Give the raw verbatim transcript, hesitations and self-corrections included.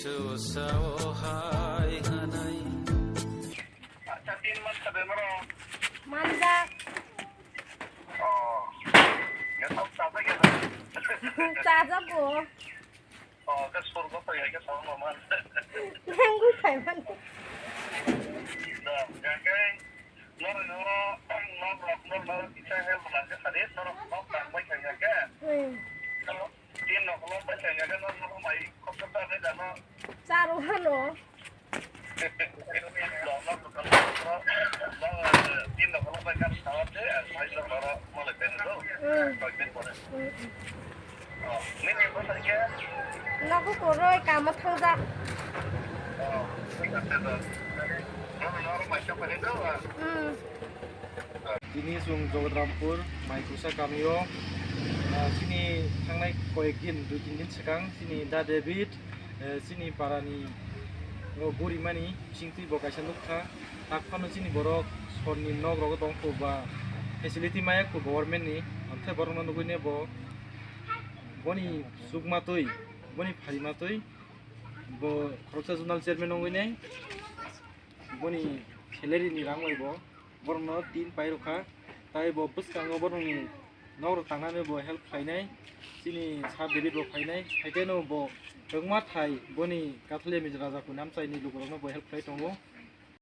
Sao hai hanai. Acha, tin man sa de maro. Manjak. Oh. Ya, sa sa ya. Chajago. Oh, ka sur ko pa ya, ka sa ma man. Nangwi phai man. Da, ya kai. Nor nor nor nor nor nor kita help lang ka sa de, nor nor tang bai ka ya ka. Hmm. Nor Tin nok kolok bai khaina khe no, no mai khoksa ta khe dano. Charo hano. No, no, no, no, no, tin nok kolok bai kar sawa te, ar sai lo baro mole pen do. Hmm. Koi din pore. Hmm. Oh, ni ni ko sai ke? Nogo koroi kamo thangjak. Oh, ni ka te do. No, no, no, mai sa pare do. Hmm. Tini chwng Jagannathpur Maikusa kamio, ah, chini thangnai koyek din, dui tin din swkang chini Da David, eh, chini parani, oh, burimani bisingtwi bo kaisa nukha. Tak phano chini borok sorni nok rogo tongkho ba facility maya kho government ni, amthe borokno nugwi ne bo boni chukmatwi, boni pharimatwi bo khoroksa zonal chairman wngwi nai, boni salary ni rang bai bo borokno tin pai rwkha, tai bo bwskango borokni nok rok tangnani bo help khlainai, chini Sir David bo phainai, haikhe no bo kwbangma thai boni Kathaliya Mizo Raja Kunam chaini lukurokno bo help khlai tongo.